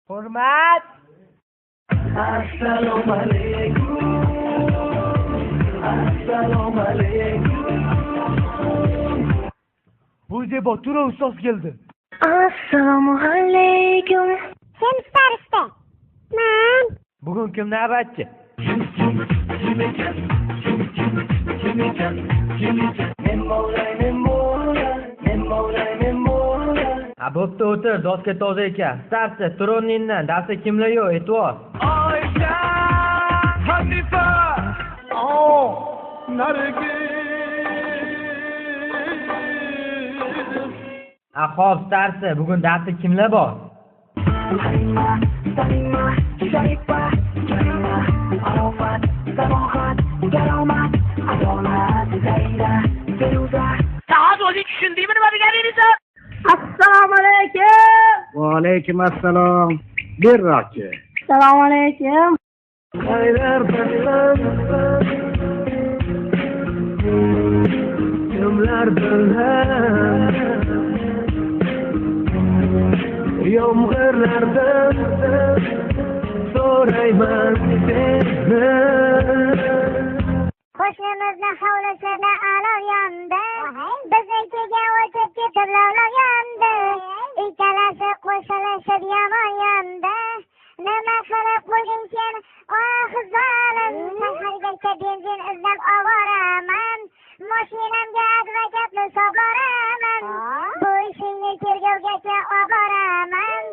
Hurmat. Assalomu alaykum. Assalomu alaykum. Bu Zebo tura ustoz keldi. Assalomu alaykum. Kim starista? Men. Bugun kim navbatchi? Ha, bo'pti, o'tir, doska toza ekan. Starsa, tur o'rningdan, darsda kimlar yo'q, e'tibor. Oysha, Hanifa. Nargiz. Ha, xo'p, starsa, bugun darsda kimlar bor? Halima, Salima, Sharifa, Karima, Arofat, Sabohat, Karomat, Adolat, Zaida, Feruza. Sen o'zing tushundingmi nima deganingizni? Assalomu alaykum. Va alaykum assalom. Berroqchi. Assalomu alaykum. Kimlar bilan yomg'irlardan so'rayman seni. Qo'shnimizni hovlisida olov yondi. Biznikiga o'tib ketib lovlov yondi. Ikkalasi qo'shilishib yomon yondi. Nima qilib qo'yding sen, oh zolim? Shahargacha benzin izlab ovoraman. Mashinamga advokatni soboraman. Bu ishingni tergovgacha oboraman.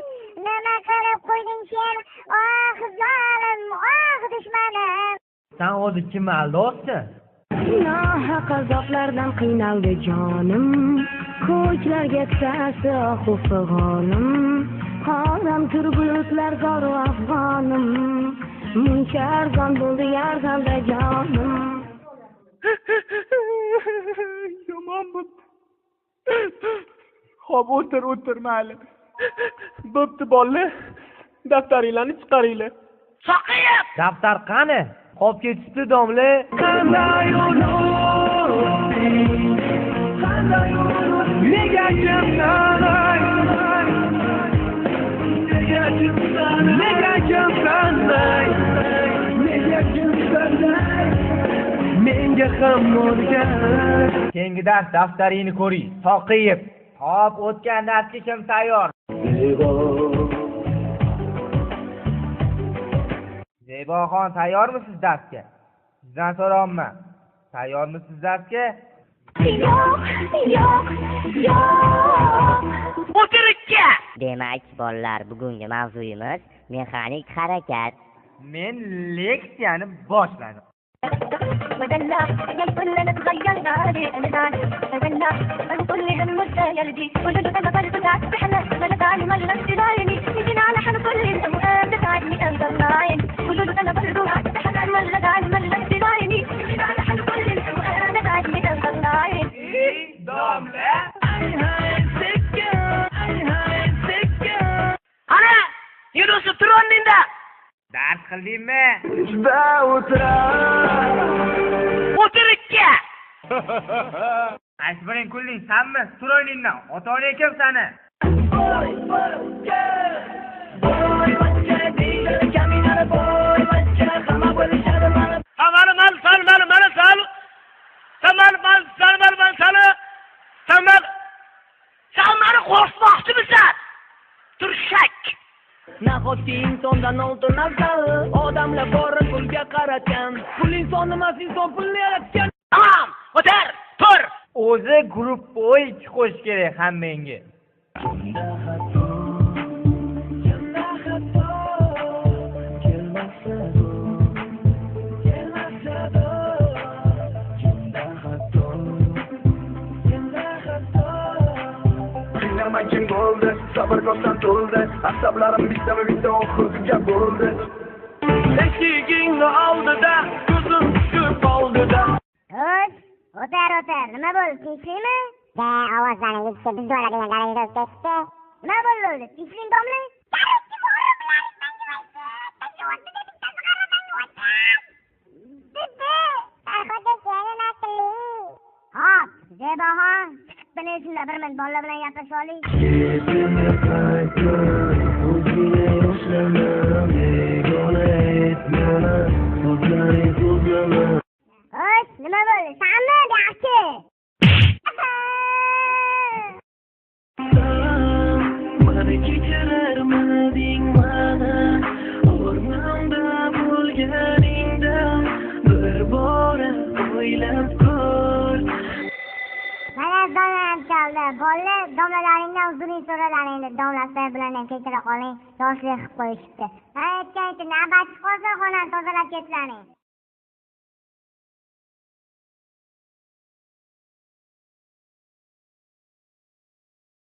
Nima qilib qo'yding sen, oh zolim, oh dushmanim? Sen o'zi kimni aldayapsan? Nohaq azoblardan qiynaldi jonim. Ko'klarga tasi ohu fig'onim. Qoram tur bulutlar zoru afg'onim. Muncha arzon bo'ldi arzonda jonim. Yomon bo'pti. Xo'p, o'tir, o'tir, mayli. Bo'pti, bolalar. Daftaringlarni chiqaringlar. Soqiyib! Daftar qani? Qolib ketishdi, domla. Qanday unutding? Qanday unutding? Nega kimsan? Nega kimsan? Nega kimsan? Nega kimsan? Menga ham o'rgan. Keyingi dars daftaringni ko'ring. Soqiyib. Hop, o'tgan darsga kim tayyor? Zeboxon, tayyormisiz darsga? Sizdan so'rayapman. Tayyormisiz darsga? Yo'q, yo'q, yo'q. O'tir ikki. Demak, bolalar, bugungi mavzuyimiz mexanik harakat. Men leksiyani boshladim. Ana, Yunusov, tur o'rningdan. Dars qildingmi? Juda o'tirar. O'tir ikki. Qaysi biring kulding, sanmi? Tur o'rningdan. Ota-onang kim sani? Sen meni qo'rqitmoqchimisan? Turshak. Nahotki insondan oltin afzal? Odamlar bori pulga qaratgan. Pul inson emas, inson pulni yaratgan. Tamam, o'tir, tur. O'zi gruppoy ikki qo'yish kerak hammangga. Kimda xato? Kimda xato? Kelmasa kelmasa kimda xato? Kimda xato? Qiynalmay kim bo'ldi? Sabr kosam to'ldi. Asablarim bittama-bitta oxirgi bo'ldi. Eshigingni oldida ko'zim tushib qoldi-da. O'z, o'tar, o'tar. Nima bo'ldi, tinchlikmi? Da, ovozlarni eshitib biz bo'ladigan darajada o'tib ketdi. Nima bo'ldi o'zi? Tinchlikmi, domla? Hop, Zeboxon, chiqib bilasizlar, bir minut bolalar bilan gaplashib oling. Ketini qaytib, o'zingni yoshlar. O'ylab ko'r. Mana domlam chaldi. Bolalar, domlalaringdan uzuring so'ralaringni. Domlasi bilan ham kechira qoling. Yoshlik qilib qo'yishibdi. Ha, aytgan navbatchi qolsa xonani tozalab ketlaring.